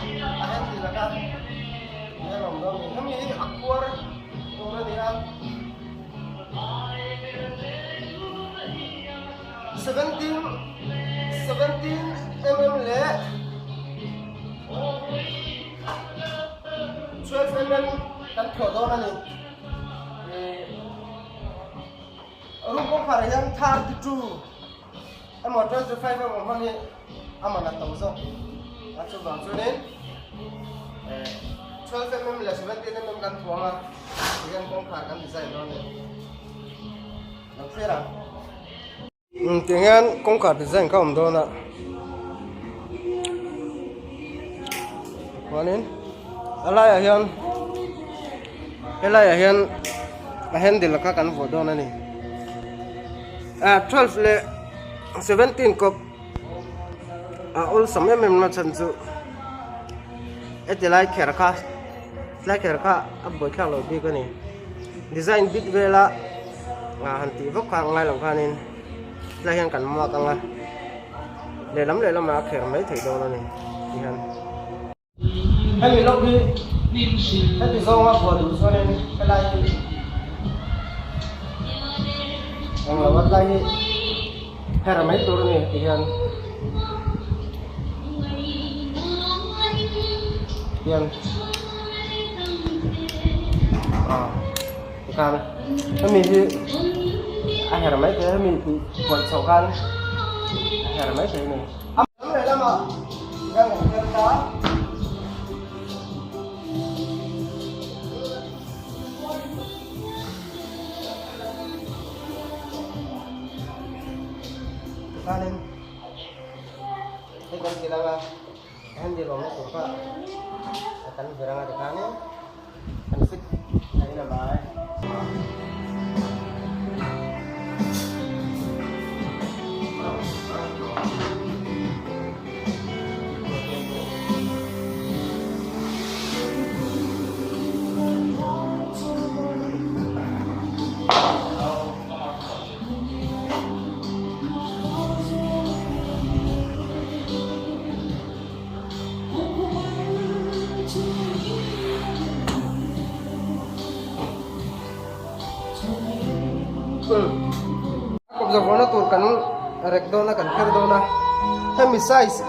hian a handle a kha hian a awm dawn a ni. Hemi hi a khuar tur a ni a. 17 17 mm leh 12 mm kan thuah dawn a ni. Room kawngkhar ah hian 32 emaw 25 emaw hman hi a man a to zawk a chuvang chuanin 12 mm leh 17 mm kan thuang a tihian kawngkhar kan design dawn a ni. Lo thlir ang. Tiang hian kawngkhar design kha a awm dawn a chuanin a laiah hian helaiah hian a handle kha kan vuah dawn a ni ah 12 leh 17 kawp a awlsam em em na chhan chu heti lai kher kha tlai kher kha a buaithlak loh bik a ni design bik vela ah han tih vak kha a ngai lo khanin tlai hian kan mark ang a lehlam lehlamah a kher mai theih dawn a ni tihian. Hemi lawk hi heti zawnga buah duh chuanin helai hi englo a tlai hi her mai tur a ni tihian hian ah tikhan hemi hi a her mai thei a hemi tih kual chhoh khan a her mai thei a ni. Lehlamah kan han kal ta. Tikhanin hei kan ti lang a handle awmna tur kha a kan vir ang a tikhanin kan fit a in a vai. Kawpza vawrhna tur kan rek dawn a kan kher dawn a hemi size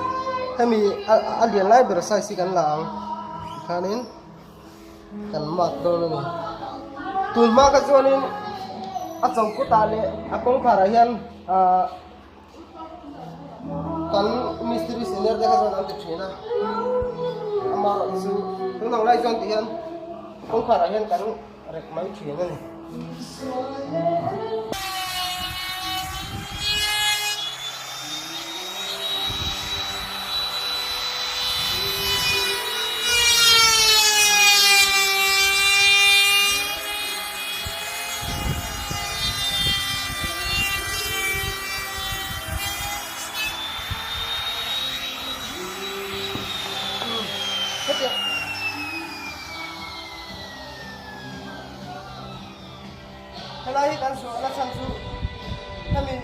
hemi a lian lai ber size hi kan la ang tikhanin kan mark dawn a ni tun hma kha chuanin a chokutah leh a kawngkharah hian ahh. Kan mistiri senior te kha chuan an ti thin a, amaherawh chu tun ang lai chuan ti hian kawngkhar ah hian kan rek mai thin a ni. Helai hi kan suahna chhan chu hemi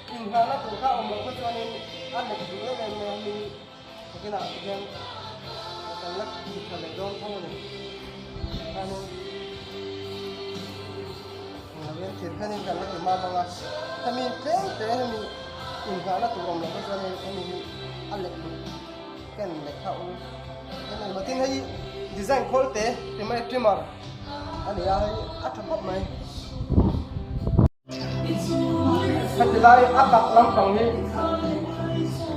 inngahna tur kha awm loh kha chuanin a let duh em em mai a hemi takinah hian kan la ti tha leh dawn tho a ni. Khanin englo hian thir khanin kan la ti mam ang a, hemi tlem te hemi inngahna tur awm loh kha chuanin hemi hi a let duh ken leh kha u em em a tin hei design khawl te ti mai trimmer a ni a hei a tha khawp mai. Heti lai a kak lampang hi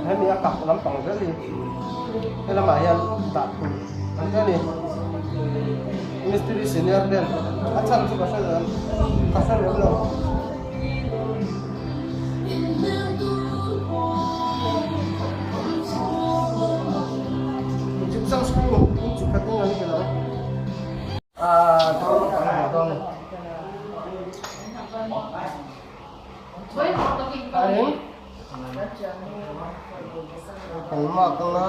hemi a kak lampang zel hi he lamah hian dah tur an ti a ni mistiri senior ten a chhan chu ka hre lo ka hre lem lo. Gypsum screw inch khat in an ti lo ah dawn kan hmu dawn a ni. Arin kan mark anga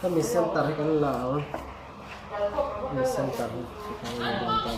Hemi center hi kan la ang hemi center hi kan la dawn ta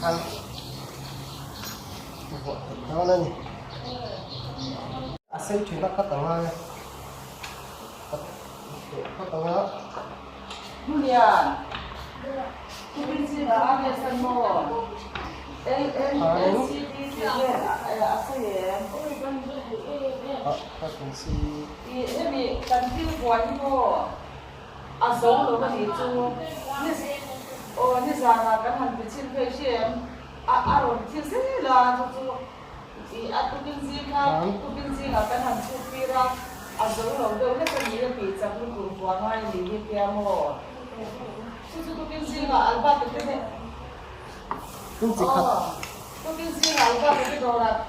a ni. Khan vuah theih dawn a ni. A sei thin a khat ang a. Inchi khat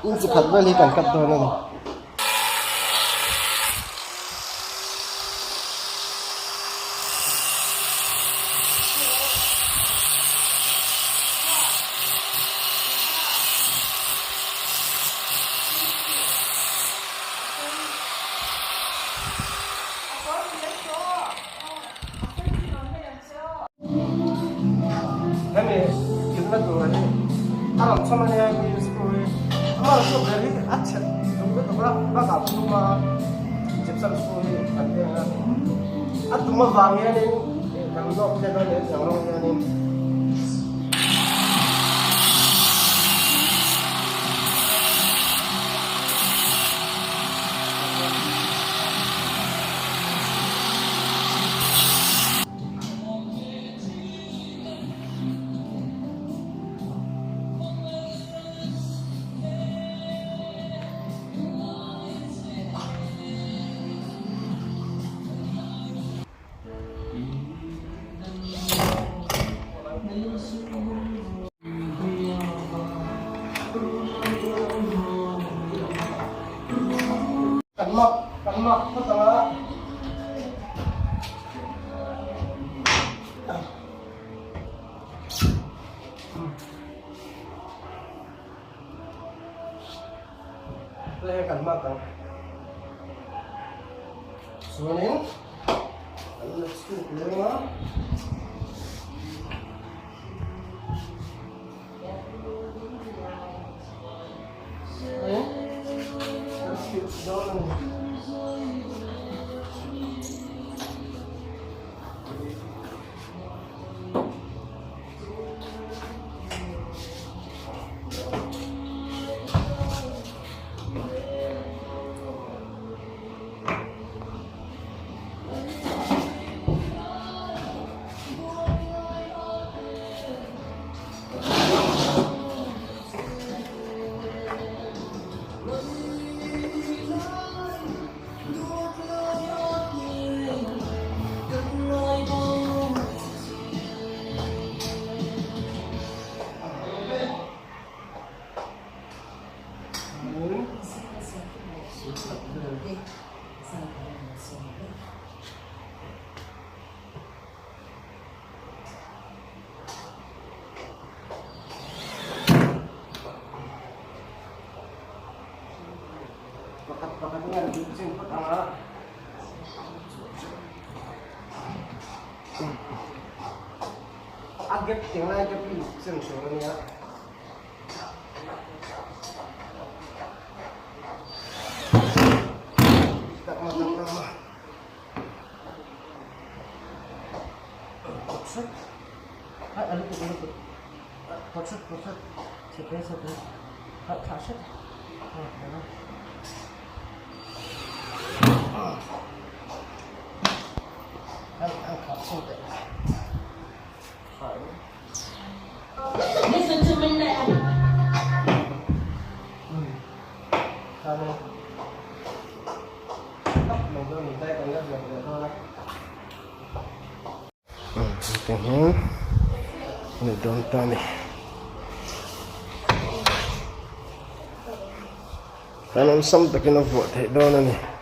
inchi khat vel hi kan cut dawn a ni. Hemi thilna tur hi a rawn chhawm a nia hemi screw hi amah chu ber hi a chhet duh lutuk a bakah hnung a gypsum screw hi kan veng a a tum avang hianin kan lawk te dawn leh hetiang rawng hianin. Kan mak kan mak phawt ang a. Hei kan mak ang. Chuanin kan la chhuk leng a. Hei kan chhilh dawn a ni. Pakhat pakhat in an duh chin phawt ang a. A gap tiang lai gap hi chen tur a nia. Tak ma tak ma. Thawt hrep. Hai a lutuk a lutuk. Thawt hrep thawt hrep. Chhete chhete khalh thlah hret a an khalh chhin teh Listen to me now. Hetiang hian a ni dawn ta a ni. Tan awlsam takin a vuah theih dawn a ni.